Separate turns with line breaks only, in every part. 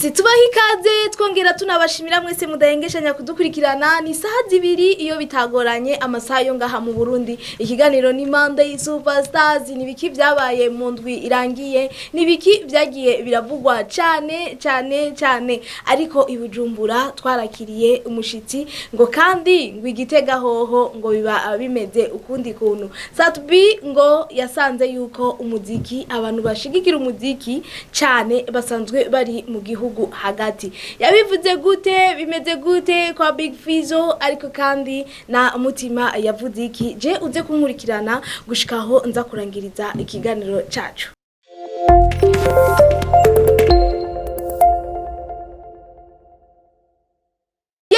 Yes, tubaha ikaze, twongera tunabashimira mwese mudahengeshanya kudukurikirana. Ni isaha 2 iyo bitagoranye, amasaha yo ngaha mu Burundi. Ikiganiro ni Monday Superstars. Ni biki vyabaye mu ndwi irangiye? Ni biki vyagiye biravugwa cane cane cane? Ariko i Bujumbura twarakiriye umushitsi, ngo kandi ngo igitega hoho ngo biba bimeze ukundi kuntu. Sat-B ngo yasanze yuko umuziki, abantu bashigikira umuziki cane basanzwe bari mu gihugu hagati. Yabivuze gute? Bimeze gute kwa Big Fizzo? Ariko kandi na Mutima yavuze iki? Je uze kunkurikirana gushikaho nza kurangiriza ikiganiro cacu.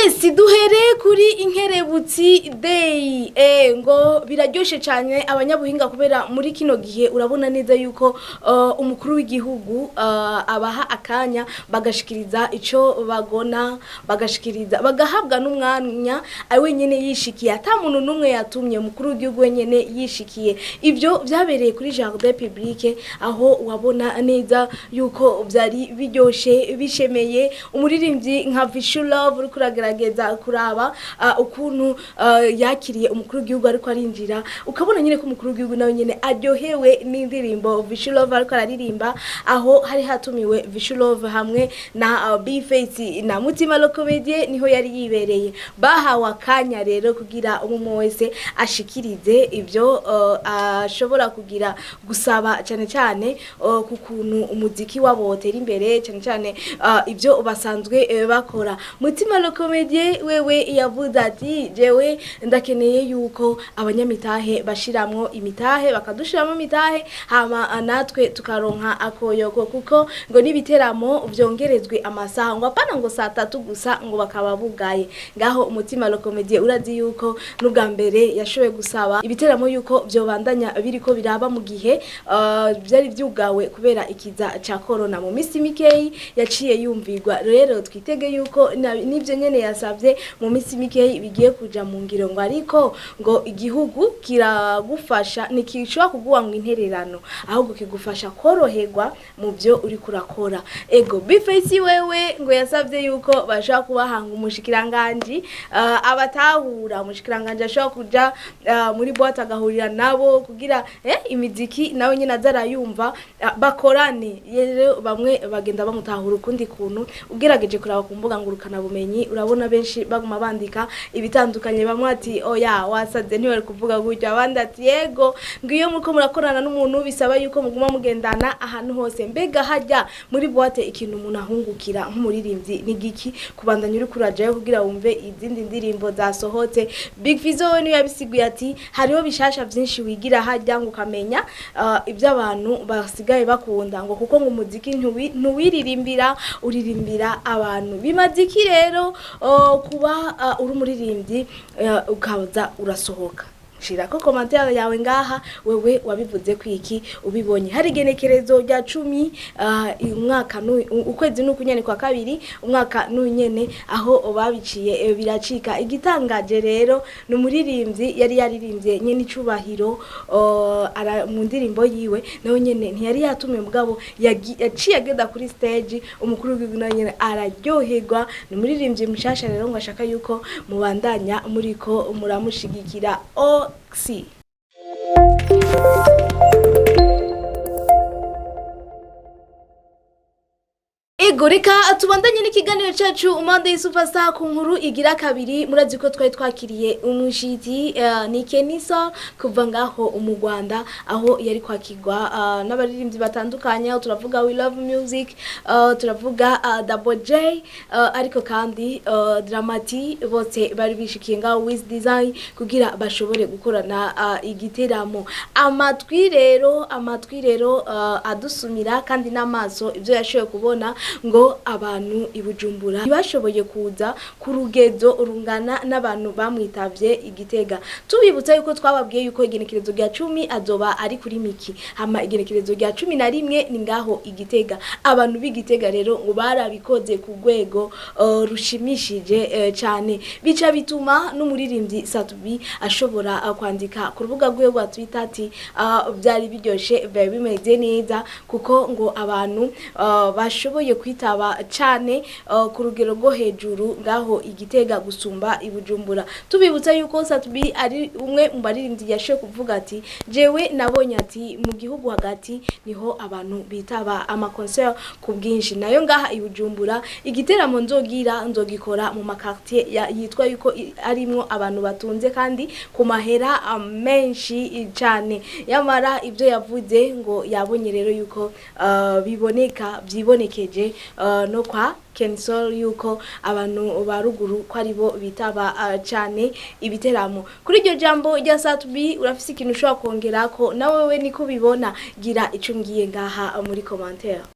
Yes, duhere kuri Inkerebutsi Day. Ngo biraryoshe cyane abanyabuhinga, kubera muri kino gihe urabona neza yuko umukuru w'igihugu abaha akanya bagashikiriza ico bagona, bagashikiriza, bagahabwa n'umwanya ari wenyene yishikiye, ata muntu n'umwe yatumye, umukuru w'igihugu wenyene yishikiye. Ibyo byabereye kuri Jardin Public, aho wabona neza yuko byari biryoshe, bishemeye. Umuririmbyi nka Vishu Love, uriko uragerageza kuraba ukuntu yakiriye umukuru w'igihugu ariko arinjira, ukabona nyine ko umukuru w'igihugu nawe nyine aryohewe n'indirimbo Vishu Love ariko araririmba. Aho hari hatumiwe Vishu Love hamwe na B-Face na Mutima le Comedien, niho yari yibereye. Bahawe akanya rero kugira umwe wese ashikirize ibyo ashobora kugira gusaba, cyane cyane ku kuntu umuziki wabo wotera imbere, cyane cyane ibyo basanzwe bakora. Mutima le Comedien wewe yavuze ati: "Jewe ndakeneye yuko abanyamitahe bashiramwo imitahe, bakadushiramo imitahe, hama natwe tukaronka akoyoko, kuko ngo n'ibiteramo vyongerezwe amasaha, ngo apana ngo saa 3 gusa ngo bakaba bugaye." Ngaho Umutima le Comedien, urazi yuko n'ubwa mbere yashoboye gusaba ibiteramo yuko vyobandanya biriko biraba mu gihe vyari vyugawe kubera ikiza ca corona. Mu misi mikeyi yaciye yumvirwa. Rero twitege yuko n'ivyo nyene yasavye mu misi mikeyi bigiye kuja mu ngiro. Ngo ariko ngo igihugu kiragufasha, ntikishobora kuguha ngo intererano, ahubwo kigufasha koroherwa mu byo uri kurakora. Ego, B-Face wewe ngo yasavye yuko bashobora kubahanga umushikiranganji abatahura, umushikiranganji ashobora kuja muri boîte agahurira nabo kugira imiziki nawe nyine aza arayumva, bakorane. Rero bamwe bagenda bamutahura ukundi kuntu. Ugerageje kuraba ku mbuga ngurukana bumenyi, urabona benshi baguma bandika ibitandukanye. Bamwe ati: "Oya, wasaze, ntiwari kuvuga gutyo." Abandi ati: "Yego." Ngo iyo muriko murakorana n'umuntu bisaba yuko muguma mugendana ahantu hose. Mbega hajya muri boîte ikintu umuntu ahungukira nk'umuririmbyi ni giki? Kubandanya uri kurajayo kugira wumve izindi ndirimbo zasohotse. Big Fizzo we niyo yabisiguye ati: "Hariho bishasha vyinshi wigira hajya, ngo ukamenya ibyo abantu basigaye bakunda," ngo kuko ngo umuziki ntuwiririmbira, uririmbira abantu. Bimaze iki rero kuba uri umuririmbyi ukaza urasohoka? Shirako commentaire yawe ngaha. Wewe wabivuze kwiki ubibonye? Hari igenekerezo rya 10 umwaka ukwezi n'ukunyene kwa kabiri, umwaka n'unyene, aho babiciye biracika. Igitangaje rero ni umuririmbyi yari yaririmbye nyene icubahiro mu ndirimbo yiwe, nawe nyene ntiyari yatumiwe, mugabo yaciye agenda kuri stage, umukuru w'igihugu nawe nyene araryoherwa. Ni umuririmbyi mushasha rero, ngo ashaka yuko mubandanya muriko muramushigikira. Oxy. Ego, reka tubandanye n'ikiganiro cacu Monday Superstar ku nkuru igira kabiri. Murazi ko twari twakiriye umushitsi, ni Kenisa kuva ngaho mu Rwanda, aho yari kwakirwa n'abaririmbyi batandukanye. Aho turavuga We Love Music, turavuga Double J, ariko kandi Dramati, bose bari bishikiye ngaho Wiz Design kugira bashobore gukorana igiteramo. Amatwi rero adusumira kandi n'amaso ibyo yashoboye kubona, ngo abantu i Bujumbura ntibashoboye kuza ku rugezo rungana n'abantu bamwitavye igitega. Tubibutsa yuko twababwiye yuko igenekerezo rya 10 azoba ari kuri Miki, hama igenekerezo rya 11 ni ngaho igitega. Abantu b'igitega rero ngo barabikoze ku rwego rushimishije cane, bica bituma n'umuririmbyi Sat-B ashobora kwandika ku rubuga rwiwe rwa Twitter ati byari biryoshe, byari bimeze neza, kuko ngo abantu bashoboye kwitaba. bitaba cane ku rugero rwo hejuru ngaho igitega gusumba ibujumbura. Tubibutsa yuko Sat-B ari umwe mu baririmbyi yashoboye kuvuga ati jewe nabonye ati mu gihugu hagati niho abantu bitaba amaconcert ku bwinshi, nayo ngaha ibujumbura igiteramo nzogira nzogikora mu makartier yitwa yuko arimwo abantu batunze kandi ku mahera menshi cane. Yamara ibyo yavuze ngo yabonye rero yuko biboneka vyibonekeje no kwa Kensol yuko abantu ba ruguru ko aribo bitaba cane ibiteramo. Kuri iryo jambo rya Sat-B urafise ikintu ushobora kongerako na wewe niko ubibona, gira ico umbwiye ngaha muri commentaire.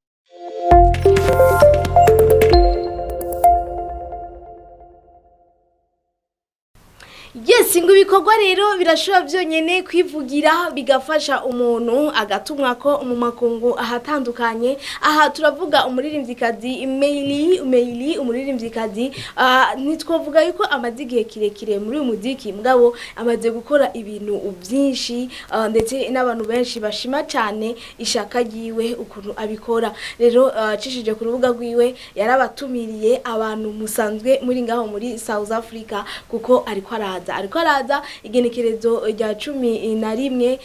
Yes, ngo ibikorwa rero birashobora byonyene kwivugira bigafasha umuntu agatumwa ko mu makungu ahatandukanye. Aha turavuga umuririmvyikazi Meili, Meili umuririmvyikazi ntitwovuga yuko amaze igihe kirekire muri uyu muziki, mugabo amaze gukora ibintu byinshi ndetse n'abantu benshi bashima cyane ishaka ryiwe ukuntu abikora. Rero acishije ku rubuga rwiwe yarabatumiriye abantu musanzwe muri ngaho muri South Africa, kuko ariko araza igenekerezo rya 11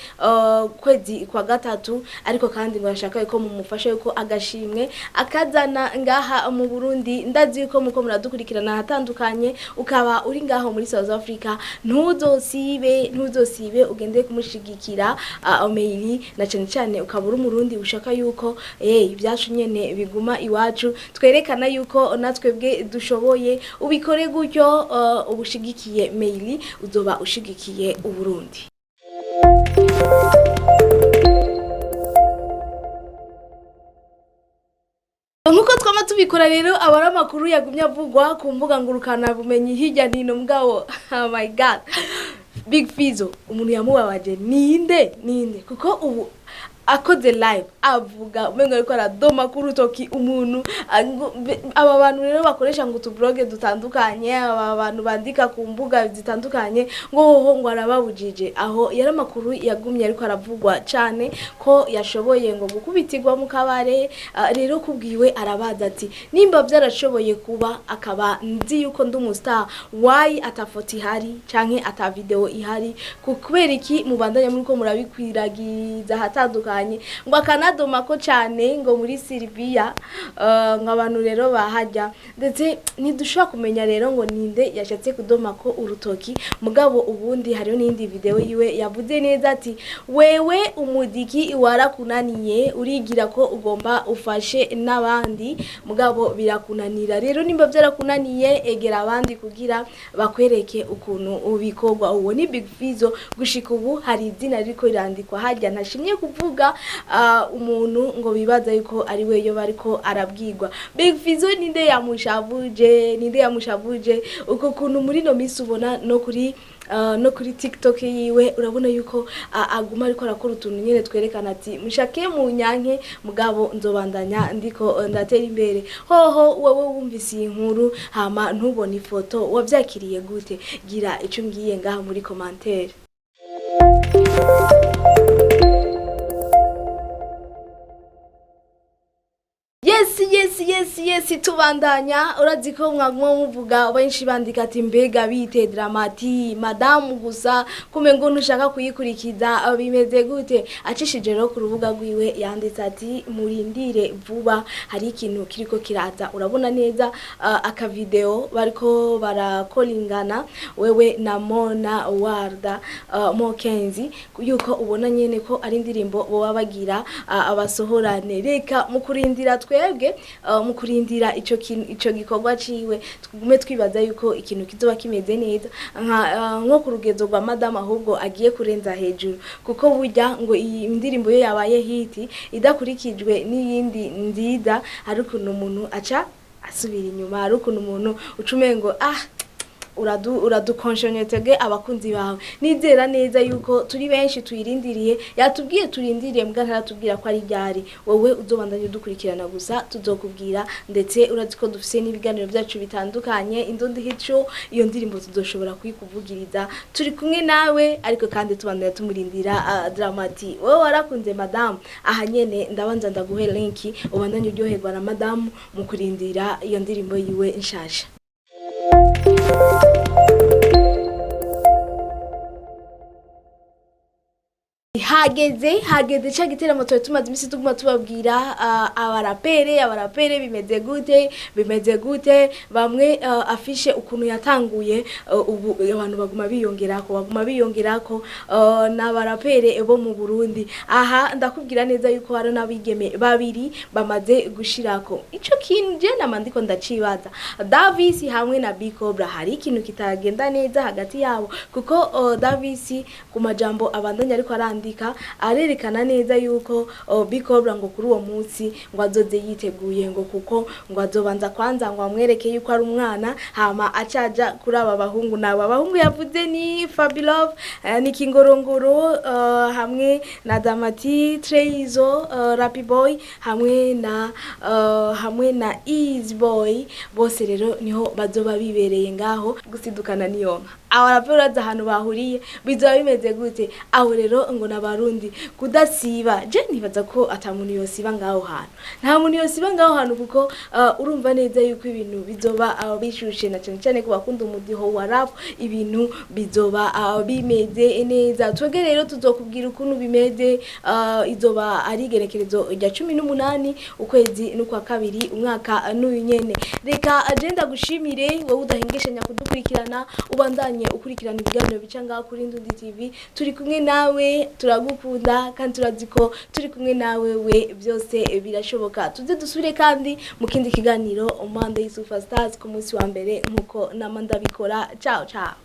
kwezi kwa gatatu, ariko kandi ngo arashaka yuko mumufasha yuko agashimwe akazana ngaha mu Burundi. Ndazi yuko muko muradukurikirana ahatandukanye, ukaba uri ngaho muri South Africa, ntuzosibe ugende kumushigikira Meili, na cyane cyane ukaba uri umurundi ushaka yuko ibyacu nyene biguma iwacu, twerekana yuko natwebwe dushoboye. Ubikore gutyo ubushigikiye Meili, uzoba ushigikiye Uburundi. Nkuko twama tubikora rero, abari amakuru yagumye avugwa ku mbuga ngurukana bumenyi hirya nino, mugabo oh my god, Big Fizzo umuntu yamubabaje ninde ninde, kuko ubu akoze live avuga umengo ariko aradoma ku rutoki umuntu. Aba bantu rero bakoresha ngo utubloge dutandukanye, aba bantu bandika ku mbuga zitandukanye ngo hoho ngo arababujije. Aho yari amakuru yagumye ariko aravugwa cane ko yashoboye ngo gukubitirwa mu kabare. Rero kubwiwe arabaza ati nimba byarashoboye kuba akaba nzi yuko ndi umustar, why atafoto ihari canke ata video ihari, kubera iki mubandanya muri ko murabikwiragiza ahatandukanye? Ngo akanadoma ko cane ngo muri Serbia ngo abantu rero bahajya, ndetse ntidushobora kumenya rero ngo ninde yashatse kudoma ko urutoki. Mugabo ubundi hariho n'indi video yiwe yavuze neza ati wewe umuziki warakunaniye, urigira ko ugomba ufashe n'abandi, mugabo birakunanira. Rero nimba byarakunaniye egera abandi kugira bakwereke ukuntu ubikorwa. Uwo ni Big Fizzo. Gushika ubu hari izina ririko rirandikwa harya ntashimye kuvuga umuntu ngo bibaza yuko ari we yo bariko arabwirwa. Big Fizzo ninde yamushavuje, ninde yamushavuje uko kuntu muri no minsi ubona no kuri no kuri TikTok yiwe urabona yuko aguma ariko arakora utuntu nyene twerekana ati mushake mu nyanke, mugabo nzobandanya ndiko ndatera imbere. Hoho wewe wumvise iyi nkuru hama ntubone ifoto, wavyakiriye gute? Gira ico umbwiye ngaha muri commentaire. Yes, yes, yes, yes, tubandanya. Urazi ko mwaguma muvuga benshi bandika ati mbega bite Dramati madamu gusa kume ngo ntushaka kuyikurikiza bimeze gute? Acishije rero ku rubuga rwiwe yanditse ati murindire vuba hari ikintu kiriko kiraza. Urabona neza akavideo bariko barakolingana wewe na Mona Warda Mokenzi, yuko ubona nyene ko ari indirimbo boba bagira abasohorane. Reka mu kurindira twebwe mu kurindira ico kintu, ico gikorwa ciwe, tugume twibaza yuko ikintu kizoba kimeze neza nko ku rugezo rwa madame, ahubwo agiye kurenza hejuru, kuko burya ngo iyi ndirimbo yo yabaye hiti idakurikijwe n'iyindi nziza, hari ukuntu umuntu aca asubira inyuma, hari ukuntu umuntu uca umengo ah Uradukonshonye twebwe abakunzi bawe. Nizera neza yuko turi benshi tuyirindiriye. Yatubwiye turindiriye, mbwa ntaratubwira ko ari ryari. Wowe uzobandanya udukurikirana gusa, tuzokubwira. Ndetse urazi ko dufise n'ibiganiro byacu bitandukanye, Indundi Hit Show. Iyo ndirimbo tuzoshobora kuyikuvugiriza. Turi kumwe nawe, ariko kandi tubandanya tumurindira. Dramati, wowe warakunze madamu. Aha nyene ndabanza ndaguhe link, ubandanye uryoherwa na madamu mu kurindira iyo ndirimbo yiwe nshasha. Hageze ca giteramo twari tumaze imisi tuguma tubabwira. Abarapere bimeze gute? Bimeze gute? Bamwe afishe ukuntu yatanguye, ubu abantu baguma biyongerako, baguma biyongerako, n'abarapere bo mu Burundi. Aha ndakubwira neza yuko hari n'abigeme babiri bamaze gushirako ico kintu. Je nama ndiko ndacibaza, Davis hamwe na B Cobra, hari ikintu kitagenda neza hagati yabo, kuko Davis ku majambo abandanya ariko arandika arerekana neza yuko B Cobra ngo kuri uwo munsi ngo azoze yiteguye, ngo kuko ngo azobanza kwanza ngo amwereke yuko ari umwana, hama acaja kuri aba bahungu. Nabo abahungu yavuze ni Fabilove, ni Kingorongoro, hamwe na Damati Treizo, Rappy Boy, hamwe na Easy Boy. Bose rero niho bazoba bibereye ngaho gusidukana niyonka. Abaraperi urazi ahantu bahuriye bizoba bimeze gute? Aho rero ngo n'abarundi kudasiba. Je nibaza ko ata muntu yosiba ngaho hantu, nta muntu yosiba ngaho hantu, kuko urumva neza yuko ibintu bizoba bishushe, na cyane cyane ku bakunda umudiho wa rap. Ibintu bizoba bimeze neza. Twebwe rero tuzokubwira ukuntu bimeze. Izoba ari igenekerezo rya 18 ukwezi n'ukwa kabiri, umwaka n'uyu nyene. Reka agenda gushimire wowe udahengeshanya kudukurikirana, ubandanye ukurikirana ibiganiro bica ngaho kuri Indundi TV. Turi kumwe nawe, turagukunda, kandi turazi ko turi kumwe nawe we byose birashoboka. Tuze dusubire kandi mu kindi kiganiro Monday Superstars ku munsi wa mbere, nkuko nama ndabikora. Ciao ciao.